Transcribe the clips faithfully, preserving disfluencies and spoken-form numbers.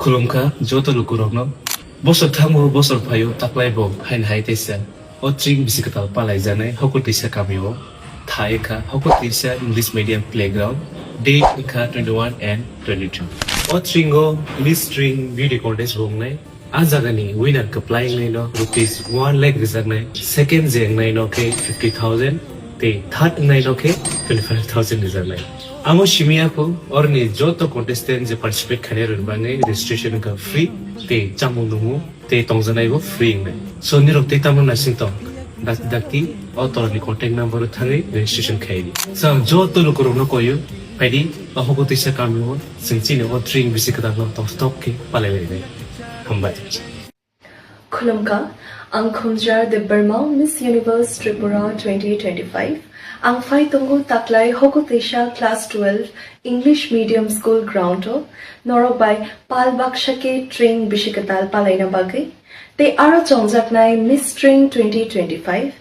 Khulumkha joto lukurokno. Bosor thango, bosor phaio, taklai bo haino hai teisa o tring bisi kwtal palaijaknai Hokutwisa kamio thai kha Hokutwisa English Medium Playground, date wngkha twenty-one and twenty-two. O tringo Miss String Beauty Contest bo wngnai. A jagani winner kwplai wngnaino rupees one lakh rijaknai, second je wngnaino khe fifty thousand, tei third wngnaino khe twenty-five thousand rijaknai. Amo simi ya kho, oroni joto contestant je participate khainai rokni bagwi registration wngkha free, tei chamung nungmung tei tongjaknai bo free wngnai. So nirok tei tamo naising tong, dak dakti o tolani contact number o thangwi registration khai di. So joto lukurokno koyo, phaidi o Hokutwisa kamio chwng chini o tring bisi kwtal no tongthok khe palai lainai. Hambai. Khulumkha, ang Khumjar Debbarma, Miss Universe Tripura twenty twenty-five. Ang phai tongo taklai Hokutwisa Class twelve English Medium School ground o, norok bai pal baksa khe tring bisi kwtal palaina bagwi. Tei aro chongjaknai Miss String twenty twenty-five.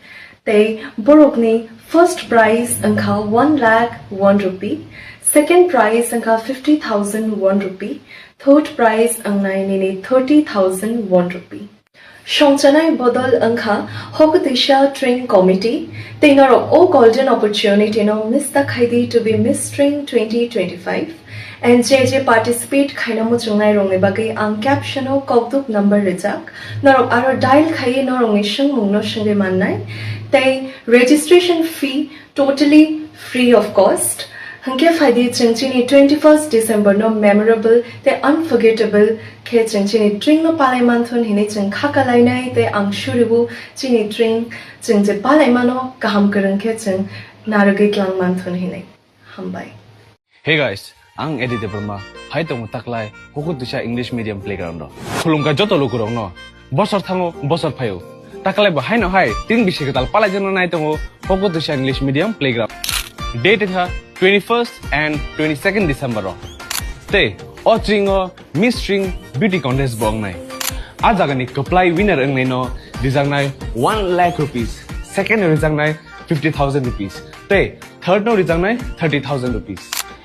Tei borokni first prize wngkha one lakh one rupee, second prize wngkha fifty thousand one rupee, third prize wngnai nini thirty thousand one rupee. Songchanai bodol wngkha Hokutwisa Tring Committee, tei norok o golden opportunity no miss ta khaidi to be Miss String twenty twenty-five. And je je participate khaina muchungnai rokni bagwi ang caption o kokduk number rijak. Norok aro dial khaiwi norokni swngmungno swngwi mannai. Tei registration fee totally free of cost. Hwnkhe phaidi chwng chini twenty-first December no memorable tei unforgettable khe chwng chini tring no palai manthun hinwi chwng kha kalainai tei ang suribu chini tring chwng je palai mano kaham kwrwng khe chwng narwgwi tlang manthun hinwi. Hambai. Hey guys, ang Eddie Debbarma, hai tongo taklai Hokutwisa English Medium Playground o. Khulumkha joto lukurokno, bosor thango, bosor phaio. Taklai bo haino hai tring bisi kwtal palaijakna nai tongo Hokutwisa English Medium Playground. Date wngkha twenty-first and twenty-second December o. Tei o tring o Miss String Beauty Contest bo wngnai. A jagani kwplai winner wngnaino rijaknai one lakh rupees, second no rijaknai fifty thousand rupees, tei third no rijaknai thirty thousand rupees.